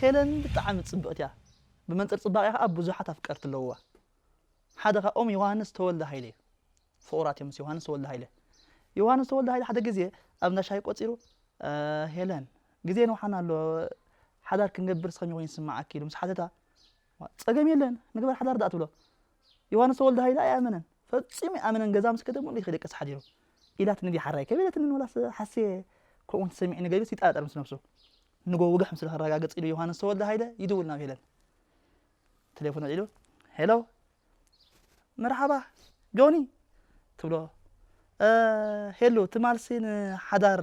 ሄለን ብጣዕሚ ጽብቕቲ እያ። ብመንጽር ጽባቐ ከኣ ብዙሓት ኣፍቀርቲ ኣለውዋ። ሓደ ካብኦም ዮሃንስ ተወልደ ሃይለ እዩ። ፍቑራት እዮም ምስ ዮሃንስ ተወልደ ሃይለ። ዮሃንስ ተወልደ ሃይለ ሓደ ግዜ ኣብ እንዳ ሻሂ ቆጺሩ፣ "እ፣ ሄለን፣ ግዜ ነውሓና ኣሎ፣ ሓዳር ክንገብር ስኸም ይኾን ይስምዓኪ?" ኢሉ ምስ ሓተታ፣ "ዋ፣ ጸገም የለን፣ ንግበር ሓዳር ደኣ" ትብሎ። ዮሃንስ ተወልደ ሃይለ ኣይኣመነን። ፈጺሙ ኣይኣመነን። ገዛ ምስ ከደ ሙሉ ይደቅስ ሓዲሩ። ኢላትኒ ድያ ሓራይ ከይበለትኒ ወላስ ሓስየ ከምኡ ተሰሚዕኒ ገይሩ ይጠራጠር ምስ ነብሱ። ንጎ ውግሕ ምስ ከረጋግጽ ኢሉ ዮሃንስ ተወልደ ሃይለ ይድውል ናብ ሄለን። ቴሌፎን ኣልዒሉ፣ "ሄሎ፣ መርሓባ፣ ጆኒ?" ትብሎ። "እ፣ ሄሎ፣ ትማልሲ ንሓዳር፣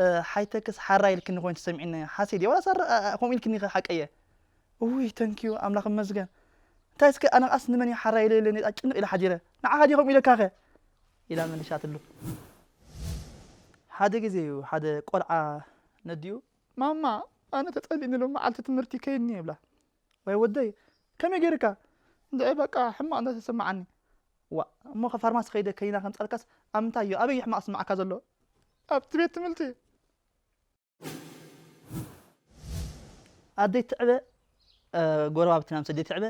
እ፣ ሓይተክስ ሓራይ ኢልክኒ ኮይኑ ተሰሚዕኒ፣ ሓስየ ድየ? ዋላ ሰር፣ እ፣ እ፣ ከምኡ ኢልክኒ ኢኺ ሓቀየ?" "እውይ፣ ተንኪዩ፣ ኣምላኽ ይመስገን። እንታይ እስከ ኣነ ኸኣስ ንመን እዩ ሓራይ ኢለ ኢለ ኔጣ ጭንቕ ኢለ ሓዲረ። ንዓኻ ድየ ከምኡ ኢለካኸ?" ኢላ መሊሻትሉ። ሓደ ግዜ እዩ ሓደ ቆልዓ ነዲኡ፣ "ማማ፣ ኣነ ተጸሊእኒ ሎመዓልቲ ትምህርቲ ከይድኒ" ይብላ። "ወይ ወደይ፣ ከመይ ገይርካ?" "እንድዒ በቃ ሕማቕ እንዳ ተሰማዓኒ." "ዋ፣ እሞ ካብ ፋርማሲ ከይደ ከኒና ከምጻልካስ ኣብ ምንታይ እዩ? ኣበይ እዩ ሕማቕ ዝስማዓካ ዘሎ?" "ኣብቲ ቤት ትምህርቲ." ኣደይ ትዕበ፣ እ፣ ጎረባብትና ምስ ኣደይ ትዕበ፣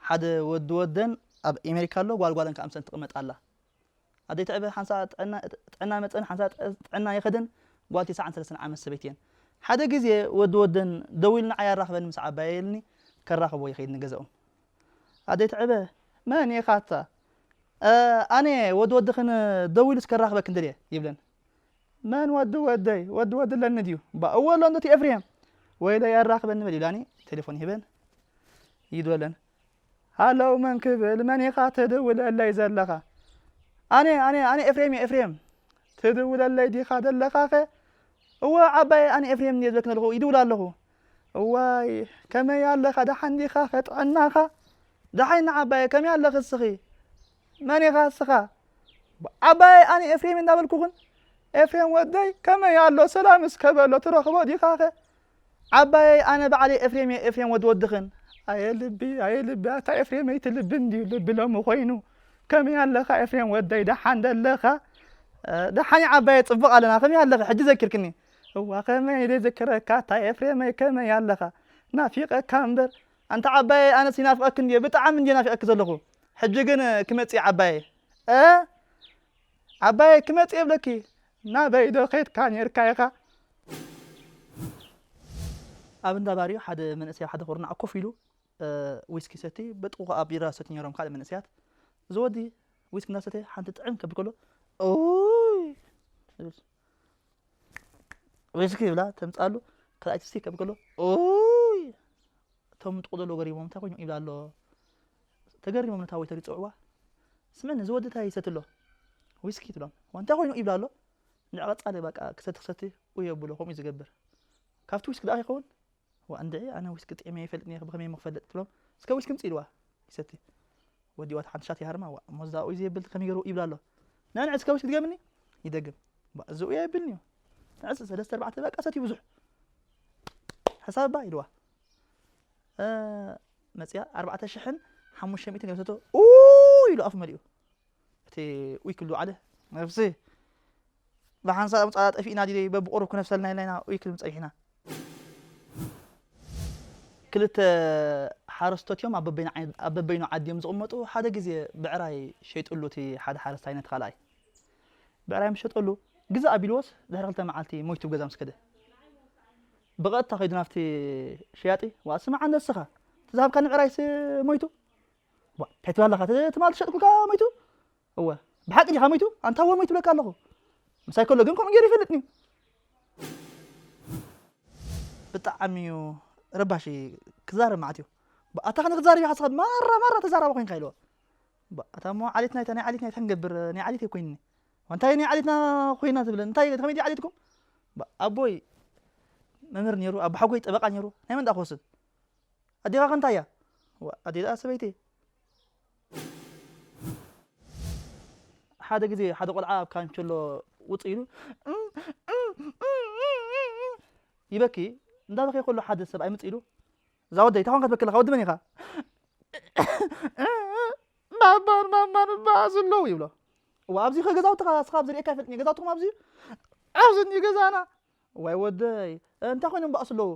ሓደ ወዲ ወደን ኣብ ኣሜሪካ ኣሎ፣ ጓል ጓለን ከኣ ምስአን ትቕመጥ ኣላ። ኣደይ ትዕበ ሓንሳእ ጥዕና፣ ጥዕና መጸን ሓንሳእ ጥ-፣ ጥዕና ይኸደን፣ ጓል ተስዓን ሰለስተን ዓመት ሰበይቲ እየን። ሓደ ግዜ ወዲ ወደን ደዊሉ ንዓይ ኣራኽበኒ ምስ ዓባየ ኢልኒ፣ ከራኽቦ ይኸይድ ንገዛኦም። ኣደይ ትዕበ፣ "መን ኢኻ ኣታ?" "እ፣ ኣነ ወዲ ወድኽን ደዊሉስ ከራኽበክን ደልየ" ይብለን። "መን ወዲ ወደይ? ወዲ ወዲ ኣለኒ ድዩ?" "ባ እወ ኣሎ፣ እንዶ እቲ ኤፍሬም። ወይለይ ኣራኽበኒ በል" ኢላኒ ቴሌፎን ይህበን። ይድወለን። "ሃለው መን ክብል? መን ኢኻ ትድውለለይ ዘለኻ?" "ኣነ፣ ኣነ፣ ኣነ ኤፍሬም እየ፣ ኤፍሬም። ትድውለለይ ዲኻ ዘለኻኸ?" "እወ ዓባየ፣ ኣነ ኤፍሬም እንድየ ዝብለክ ዘለኹ፣ ይድውል ኣለኹ።" "እዋይ፣ ከመይ ኣለኻ? ደሓን ዲኻኸ? ጥዕናኻ?" "ደሓን ኢና ዓባየ፣ ከመይ ኣለኺ እስኺ?" "መን ኢኻ እስኻ?" "ዓባየ፣ ኣነ ኤፍሬም እንዳበልኩኽን፣ ኤፍሬም ወደይ፣ ከመይ ኣሎ? ሰላም እስከ በሎ፣ ትረኽቦ ዲኻኸ?" "ዓባየይ፣ ኣነ ባዕለይ ኤፍሬም እየ፣ ኤፍሬም ወዲ ወድኽን።" "ኣየ ልቢ፣ ኣየ ልቢ፣ ኣታ ኤፍሬመይ፣ እቲ ልቢ እንድዩ ልቢ ሎሚ ኾይኑ። ከመይ ኣለኻ ኤፍሬም ወደይ፣ ደሓን ደለኻ?" "እ፣ ደሓን እየ ዓባየ፣ ጽቡቕ ኣለና። ከመይ ኣለኺ? ሕጂ ዘኪርክኒ?" "እዋ፣ ከመይ ዘይዝክረካ፣ ኣታ ኤፍሬመይ፣ ከመይ ኣለኻ? ናፊቐካ እምበር።" "ኣንታ ዓባየ፣ ኣነስ ይናፍቐኪ እንድየ፣ ብጣዕሚ እንድየ ናፊቐኪ ዘለኹ። ሕጂ ግን ክመጽእ እየ ዓባየ።" "እ?" "ዓባየ፣ ክመጽእ እየ እብለኪ፣ ናበይ ዶ ኸይድካ ኔርካ ኢኻ?" ኣብ እንዳ ባር እዩ ሓደ መንእሰይ ኣብ ሓደ ኩርናዕ ኮፍ ኢሉ፣ እ፣ ዊስኪ ይሰቲ፣ በጥቑ ኸኣ ቢራ ይሰትዩ ነይሮም ካልእ መንእሰያት። እዚ ወዲ ዊስኪ እንዳሰተየ ሓንቲ ጥዕም ከብል ከሎ፣ "ኡይ!" ይብል። ዊስኪ ይብላ ተምጽኣሉ፣ ካልኣይቲ ስቲ ከብል ከሎ፣ "ኡይ!" እቶም ጥቑ ዘለዉ ገሪሞም፣ "እንታይ ኮይኑ?" ይብላ ኣሎ። ተገሪሞም ነታ ወይተር ይጽውዕዋ። "ስምዕኒ፣ እዚ ወዲ እንታይ ይሰቲ ኣሎ?" "ዊስኪ" ትብሎም። "ዋ፣ እንታይ ኮይኑ?" ይብላ ኣሎ። እንድዒ ቀጻሊ በቃ ክሰቲ ክሰቲ ኡይ የብሎ፣ ከምኡ እዩ ዝገብር። "ካብቲ ዊስኪ ደኣ ይኸውን?" "ዋ፣ እንድዒ ኣነ ዊስኪ ጥዒመ ኣይፈልጥን እየ፣ ብኸመይ እሞ ክፈልጥ?" ትብሎም። "እስከ ዊስኪ ምጽእ" ኢልዋ። ይሰቲ። ወዲዋ ሓንቲ ሻት ይሃርማ፣ "ዋ፣ እሞ እዛ ኡይ ዘየብል ከመይ ገይሩ?" ይብላ ኣሎ። "ንዕንዕ እስከ ዊስኪ ድገምኒ?" ይደግም። "ባ፣ እዚ ኡይ ኣይብልን እዩ። ንዕስ ሰለስተ ኣርባዕተ በቃ ሰትዩ ብዙሕ። ሕሳብ ባ" ኢልዋ። እ፣ መጽያ ኣርባዕተ ሽሕን ሓሙሽተ ሚእትን ገይሩ ሰቶ፣ "ኡይ!" ኢሉ ኣፉ መሊኡ። እቲ ኡይ ክሉ ዓለ፣ "ነብሲ፣ ብሓንሳብ ምጻ ጠፊእና ድዩ? በብቁሩብ ክነፍሰልና ኢልና ኢና ኡይ ክልም ጸኒሕና።" ክልተ ሓረስቶት እዮም ኣብ በበይኑ ዓይ-፣ ኣብ በበይኑ ዓዲ እዮም ዝቕመጡ። ሓደ ግዜ ብዕራይ ሸይጥሉ እቲ ሓደ ሓረስታይ ነቲ ካልኣይ። ብዕራይ ምስ ሸጠሉ፣ ግዛእ ኣቢልዎስ ድሕሪ ክልተ መዓልቲ ሞይቱ ኣብ ገዛ ምስ ከደ። ብቐጥታ ከይዱ ናብቲ ሸያጢ፣ "ዋ፣ ስማዕ እንዶ እስኻ፣ እቲ ዝሃብካኒ ብዕራይስ ሞይቱ?" "ዋ፣ እንታይ ትብል ኣለኻ? እቲ ትማል ዝሸጥኩልካ ሞይቱ?" "እወ፣ ብሓቂ ዲኻ ሞይቱ? ኣንታ እወ ሞይቱ እብለካ ኣለኹ። ምሳይ ከሎ ግን ከምኡ ገይሩ ይፈልጥኒ እዩ።" ብጣዕሚ እዩ ረባሺ፣ ክዛረብ መዓት እዩ። "ኣታ ከነ ክትዛረብ ኢኻ፣ ንስኻ ማራ ማራ ተዛራቢ ኮይንካ" ኢልዎ። "ኣታ እሞ ዓሌትና ኣይታ ናይ ዓሌትና ኣይታ ክንገብር፣ ናይ ዓሌት ኣይኮይንኒ። እንታይ ናይ ዓሌትና ኮይና ትብለ? እንታይ ከመይ ድዩ ዓሌትኩም?" "ኣቦይ መምህር ነይሩ፣ ኣቦሓጎይ ጠበቃ ነይሩ፣ ናይ መን ደኣ ክወስድ?" "ኣዴኻ ከ እንታይ እያ?" "ዋ፣ ኣዴ ደኣ ሰበይቲ." ሓደ ግዜ ሓደ ቆልዓ ኣብ ካንቸሎ ውጽእ ኢሉ ይበኪ። እንዳበኸየ ከሎ ሓደ ሰብኣይ ምጽእ ኢሉ፣ "እዛ ወደይ፣ እንታይ ኾንካ ትበኪ ኣለኻ? ወዲ መን ኢኻ?" "ባባን ማማን ይበኣሱ ኣለዉ" ይብሎ። "እዋ፣ ኣብዚ ኸ ገዛውትኻ፣ እስኻ ኣብ ዝርእየካ ኣይፈልጥን እየ። ገዛውትኹም ኣብዚ እዩ?" "ኣብዚ እንድዩ ገዛና።" "ዋይ ወደይ፣ እንታይ ኮይኖም ይበኣሱ ኣለዉ?"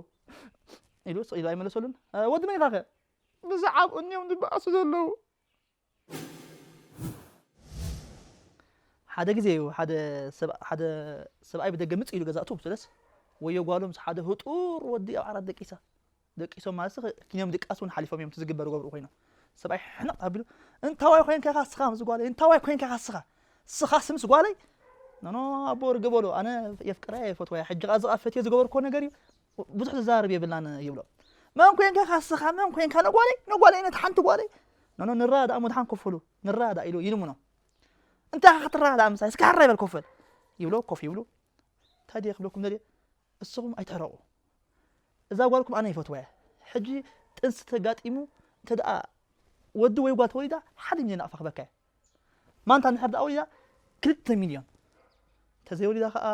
ኢሉ ስቕ ኢሉ ኣይመለሰሉን። "እ፣ ወዲ መን ኢኻ ከ?" "ብዛዕባኡ እዮም ዝበኣሱ ዘለዉ." ሓደ ግዜ እዩ ሓደ ሰብ-፣ ሓደ ሰብኣይ ብደገ ምጽእ ኢሉ ገዛእቱ ምስለስ፣ ወዮ ጓሉ ምስ ሓደ ህጡር ወዲ ኣብ ዓራት ደቂሳ። ደቂሶም ማለት ኸ-፣ ኪንዮም ድቃስ እውን ሓሊፎም እዮም፣ እቲ ዝግበር ገብሩ ኮይኖም። ሰብኣይ ሕንቕ ኣቢሉ፣ "እንታዋይ ኮይንካ ኢኻ ስኻ ምስ ጓለይ? እንታዋይ ኮይንካ ኢኻ ስኻ? ስኻስ ምስ ጓለይ?" "ኖኖ፣ ኣቦ ርግእ በሎ፣ ኣነ የፍቅራ እየ፣ ይፈትዋ እየ። ሕጂ ኸኣ እዚ ኸኣ ፈትየ ዝገበርኩዎ ነገር እዩ፣ ብዙሕ ዝዛረብ የብላን" ይብሎ። "መን ኮይንካ ኢኻ ስኻ? መን ኮይንካ? ንጓለይ፣ ንጓለይ፣ ነቲ ሓንቲ ጓለይ? ኖኖ፣ ንረዳዳእ እሞ ደሓን ክፈሉ፣ ንረዳዳእ" ኢሉ ይልምኖ። "እንታይ ኢኻ ክትረዳዳእ ምሳይ? እስከ ሃራይ በል ኮፍ በል" ይብሎ፣ ኮፍ ይብሉ። "እንታይ ድየ ክብለኩም ደልየ? እስኹም ኣይትሕረቑ። እዛ ጓልኩም ኣነ ይፈትዋ እየ። ሕጂ ጥንሲ ተጋጢሙ እንተ ደኣ ወዲ ወይ ጓል ተወሊዳ፣ ሓደ ሚልዮን ናቕፋ ክበካ እየ። ማንታ እንድሕር ደኣ ወሊዳ፣ ክልተ ሚልዮን። ተዘይወሊዳ ከኣ፣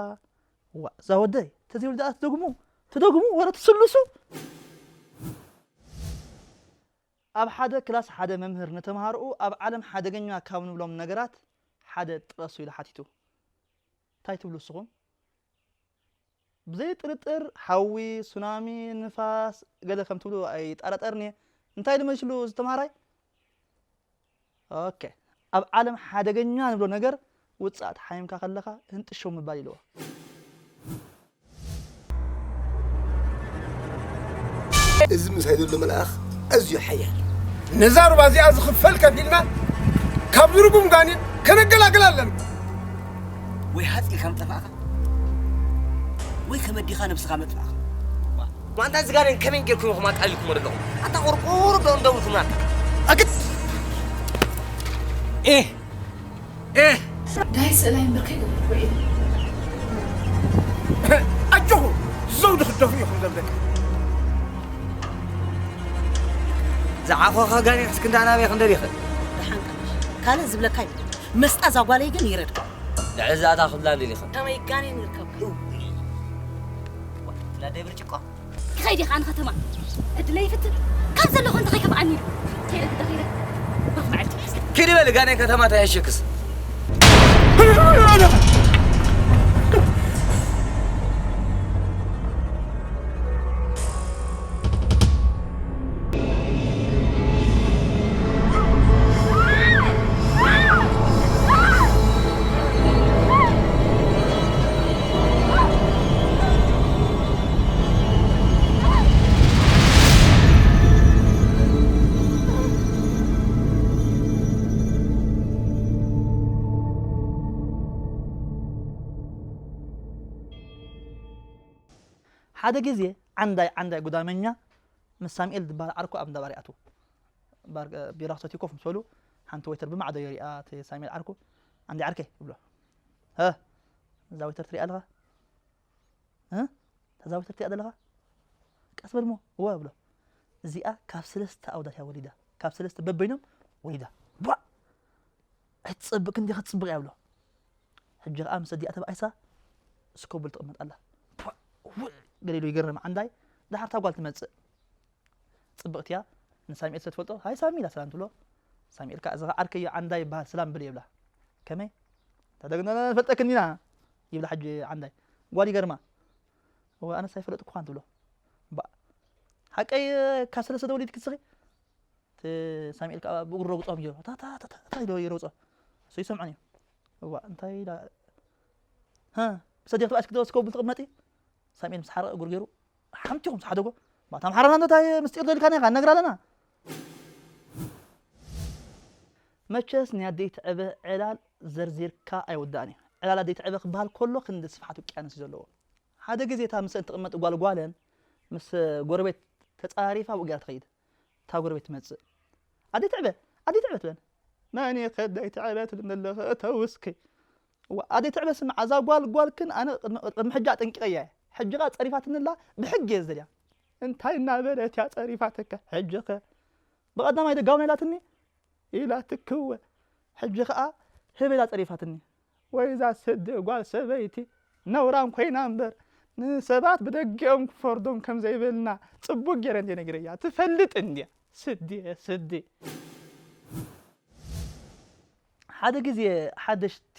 ዋ፣ እዛ ወደይ፣ ተዘይወሊዳ ትደግሙ፣ ትደግሙ፣ ወረ ትስልሱ?" ኣብ ሓደ ክላስ ሓደ መምህር ንተምሃሮኡ ኣብ ዓለም ሓደገኛ ካብ ንብሎም ነገራት ሓደ ጥቐሱ ኢሉ ሓቲቱ። እንታይ ትብሉ ንስኹም? ብዘይ ጥርጥር ሓዊ፣ ሱናሚ፣ ንፋስ፣ ገለ ከም ትብሉ ኣይጠራጠርን እየ። እንታይ ኢሉ መሊስሉ እዚ ተምሃራይ? ኦኬ። ኣብ ዓለም ሓደገኛ ንብሎ ነገር ውጻእ ተሓሚምካ ከለኻ ህንጥሸው ምባል ኢልዎ። እዚ ምሳይ ዘሎ መልኣኽ ኣዝዩ ሓያል እዩ። ነዛ ሩባ እዚኣ ዝኽፈል ከፊልና ካብዚ ርጉም ጋኔን ከነገላግላ ኣለና። ወይ ሃጺእካ ምጠፋእካ፣ ወይ ከመዲኻ ነብስኻ መጥፋእካ። ዋንታ እዚ ጋኔን ከመይ ጌርኩም ኢኹም ኣቃሊልኩሞ ዘለኹም? ኣታ ቁርቁር ዶ እንደውልኩምና? ኣግድ! ኤህ! ኤህ! ዳይ ስእላይ እምበር ከይገበርኩ እየ። ኣጆኹ፣ ዘውዲ ክትደፍኡ ኢኹም ዘብለካ። ዝዓኾኸ ጋኔን እስክንዳ ናበይ ክንደድ ይኽእል? ደሓን ቀምሽ። ካልእ ዝብለካ የብለይን። መስጣ እዛ ጓለይ ግን ይረድካ። ልዕሊ እዛ እታ ክብላ እንድል ይኽእል። ከመይ ጋኔን ይርከብካ? እውይ። ትላደይ ብርጭቆ? ክኸይድ ኢኻ ንኸተማ። ዕድለይ ይፍትን። ካብ ዘለኹ እንተ ከይከፍኣኒ ኢሉ። ከይደ ግዳ ከይደ። ሩፍ መዓልቲ። ኪዲ በል ጋኔን ከተማ ተያሸክስ። ሓደ ግዜ ዓንዳይ፣ ዓንዳይ ጉዳመኛ ምስ ሳሙኤል ዝበሃል ዓርኩ ኣብ እንዳ ባር ይኣትዉ። ባር-፣ ቢራ ክሰትዩ ኮፍ ምስ በሉ፣ ሓንቲ ወይተር ብማዕዶ የሪኣ እቲ ሳሙኤል ዓርኩ፣ "ዓንዳይ ዓርከይ" ይብሎ። "ሀ፣ እዛ ወይተር ትሪኣ ኣለኻ? እ? እዛ ወይተር ትሪኣ ዘለኻ? ቀስ በል እሞ፣ እወ" ይብሎ። እዚኣ ካብ ሰለስተ ኣውዳት እያ ወሊዳ። ካብ ሰለስተ በበይኖም ወሊዳ። ቧእ! ኣይትጸብቕ ክንዲ ክትጽብቕ እያ ብሎ። ሕጂ ኸኣ ምስ ኣዲኣ ተባኢሳ እስኮብል ትቕመጥ ኣላ። ቧእ! ውዕ! ገለ ኢሉ ይገርም ዓንዳይ። ደሓር እታ ጓል ትመጽእ። ጽብቕቲ እያ። ንሳሚኤል ስለ ትፈልጦ፣ "ሃይ ሳሚ" ኢላ ሰላም ትብሎ። ሳሚኤል ከኣ፣ "እዚ ኸኣ ዓርከይ እዩ፣ ዓንዳይ ይበሃል፣ ሰላም በል" ይብላ። "ከመይ? ተደግና ንፈልጠክን ኢና" ይብላ ሕጂ ዓንዳይ። ጓል ይገርማ። "እወ፣ ኣነስ ኣይፈለጥኩኻን" ትብሎ። "እምባእ፣ ሓቀይ ካብ ሰለስተ ዶ ወሊድኪ ንስኺ?" እቲ ሳሙኤል ከኣ ብእግሩ ረግጾም ጀመረ። ታ፣ ታ፣ ታ፣ ታ፣ ታ ኢሉ ይረግጾ። እሱ ይሰምዖን እዩ። እዋእ፣ እንታይ ኢላ? "ሃ፣ ብሰዲቕ ተባእስኪ ዶ እስከ ብል ትቕመጢ?" ሳሙኤል ምስ ሓረቐ እግሩ ገይሩ፣ ሓምቲኹም ዝሓደጎ፣ "ባታ ኣምሓራና እንዶ እንታይ ምስጢር ደሊካና ኢኻ፣ ነግራ ኣለና?" መቸስ ናይ ኣደይ ትዕበ ዕላል ዘርዚርካ ኣይውዳእን እዩ። ዕላል ኣደይ ትዕበ ክበሃል ከሎ ክንዲ ስፍሓት ውቅያኖስ እዩ ዘለዎ። ሓደ ግዜ እታ ምስአን ትቕመጥ ጓል ጓለን ምስ ጎረቤት ተጻራሪፋ ኣብኡ ገይራ ትኸይድ። እታ ጎረቤት ትመጽእ። "ኣደይ ትዕበ፣ ኣደይ ትዕበ" ትብለን። "መን ኢኺ ኣደይ ትዕበ ትብልኒ ዘለኺ? እተው እስኪ!" "እዋ፣ ኣደይ ትዕበ ስምዓ፣ እዛ ጓል ጓልክን ኣነ ቅድሚ፣ ቅድሚ ሕጂ ኣጠንቂቐያ እየ። ሕጂ ኸኣ ጸሪፋትኒ ኣላ፣ ብሕጊ እየ ዝደልያ። እንታይ እናበለት እያ ጸሪፋትካ? ሕጂ ኸ?" "ብቐዳማይ ዶ ጋውና ኢላትኒ?" "ኢላትኪ እወ፣ ሕጂ ኸኣ ህበይ ኢላ ጸሪፋትኒ።" "ወይ እዛ ስዲ ጓል ሰበይቲ፣ ነውራም ኮይና እምበር፣ ንሰባት ብደጊኦም ክፈርዶም ከም ዘይብልና ጽቡቅ ገይረ እንድየ ነጊረያ። ትፈልጥ እንድያ። ስዲ፣ ስዲ።" ሓደ ግዜ ሓደሽቲ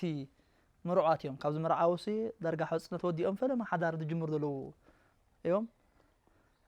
ምሩዓት እዮም። ካብ ዝመርዓዉሲ ዳርጋ ሕጽኖት ወዲኦም ፈለማ ሓዳር ዝጅምሩ ዘለዉ እዮም።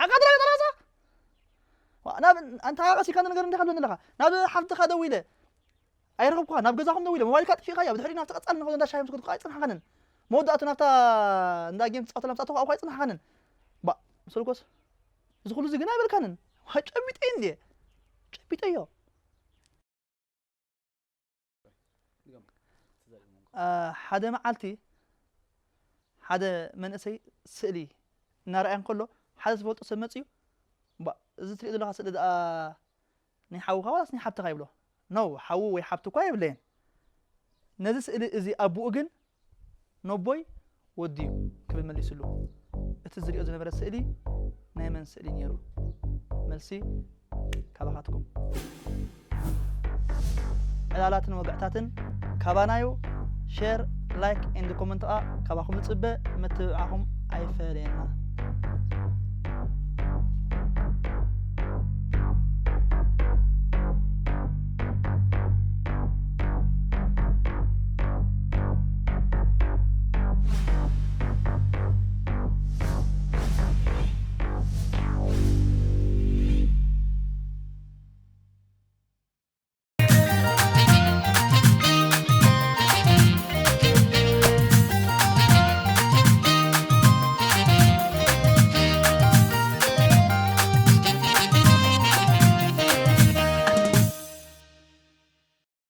ሓቃ ትረጋገጽ ኣለኻ? ዋ፣ ናብ ኣንታ ቀሲካ ነገር እንታይ ከብለኒ ኣለኻ? ናብ ሓፍትኻ ደዊለ ኣይረኸብኩኻ፣ ናብ ገዛኹም ደዊለ ሞባይልካ ጥፊእካዮ፣ ብድሕሪ ናብቲ ቀጻሊ ንኸዶ እንዳ ሻሂ ምስ ከድኩ ኣይጽናሕካንን። መወዳእቱ ናብታ እንዳ ጌም ትጻወተላ ምስ ኣተኹ ኣብኳ ኣይጽናሕካንን። ባ፣ ሰልኮስ፣ እዚ ኩሉ እዚ ግን ኣይበልካንን። ዋ፣ ጨቢጠዮ እንድየ። ጨቢጠዮ። አ፣ ሓደ መዓልቲ ሓደ መንእሰይ ስእሊ እናረኣየ እንከሎ፣ ሓደ ዝፈልጦ ሰብ መጺኡ፣ "እባ፣ እዚ ትሪኦ ዘለኻ ስእሊ ደኣ ናይ ሓውኻ ዋላስ ናይ ሓብትኻ?" ይብሎ። "ኖ፣ ሓዉ ወይ ሓብቲ እኳ የብለየን። ነዚ ስእሊ እዚ ኣቡኡ ግን ነቦይ ወድዩ?" ክብል መሊስሉ። እቲ ዝሪኦ ዝነበረ ስእሊ ናይ መን ስእሊ ነይሩ? መልሲ ካባኻትኩም። ዕላላትን ወግዕታትን ካባናዩ። ሼር፣ ላይክ ኤንድ ኮመንት ኸኣ ካባኹም ንጽበ። ምትብባዕኹም ኣይፈለየና።